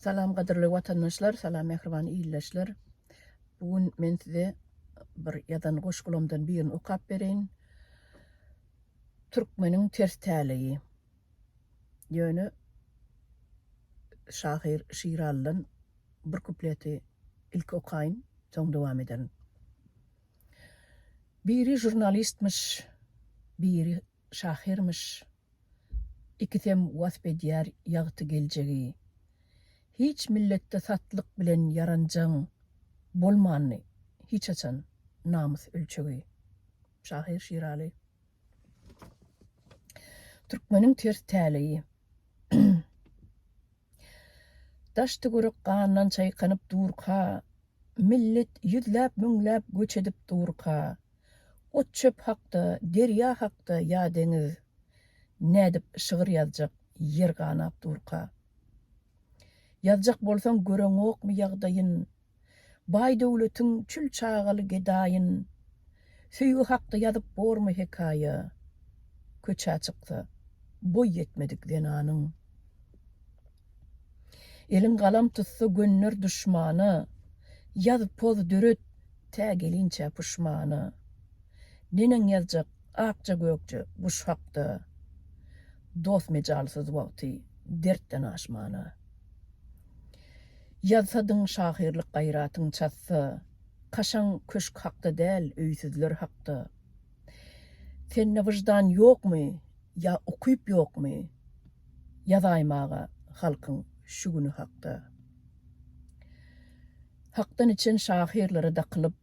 Salam gadyrly watandaşlar, salam mähriban ildeşler. Bu gün men size bir ýazan goşgulamdan birini okap bereýin. Türkmeniň ters täleýi. Ýöne şahyr Şiralydan bir kupleti ilki okaýyn, soň dowam ederin. Biri žurnalistmiş, biri şahyrmyş. Ikisem wasp edýär ýagty geljegi. Hiç milletde satlyk bilen ýaranjaň bolmandy hiç haçan namys ölçegi. Şahyr Şiraly. Türkmeniň ters täleýi. Daş-töwerek gandan çaýkanyp durka, Millet ýüzläp-müňläp göç edip durka, Ot-çöp hakda, derýa hakda ýa deňiz, Nädip şygyr ýazjak ýer ganap durka. Ýazjak bolsaň göreňokmy ýagdaýyn, Baý döwletiň çül çagaly gedaýyn, Söýgi hakda ýazyp bormy hekaýa, Köçä çyksa, boý ýetmedik zenanyň. Eliň galam tutsa gönder duşmana, Ýaz poz döret tä gelinçä puşmana. Neneň ýazjak akja-gökje guş hakda, Dost mejalsyz wagty dertden aşmana. Ýazsadyň şahyrlyk gaýratyň çatsa, Kaşaň köşk hakda däl öýsüzler hakda. Sende wyždan ýokmy ýa ukyp ýokmy? Ýazaýmaga halkyň şu güni hakda. Hakdan içen şahyrlara dakylyp,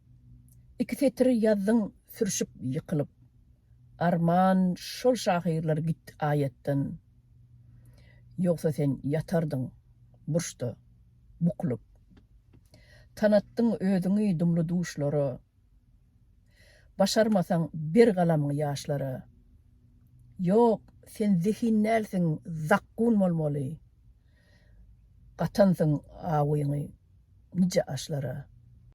Iki setiri ýazdyň sürşüp ýykylyp. Arman şol şahyrlar gitdi aýatdan. Ýogsa sen ýatardyň burçda bukulyp. Tanatdyň özüňi dumly-duşlara. Başarmasaň ber galamyňy ýaşlara. Ýok, sen zehin dälsiň, zakgun bolmaly. Gatansyň awyňy nije aşlara.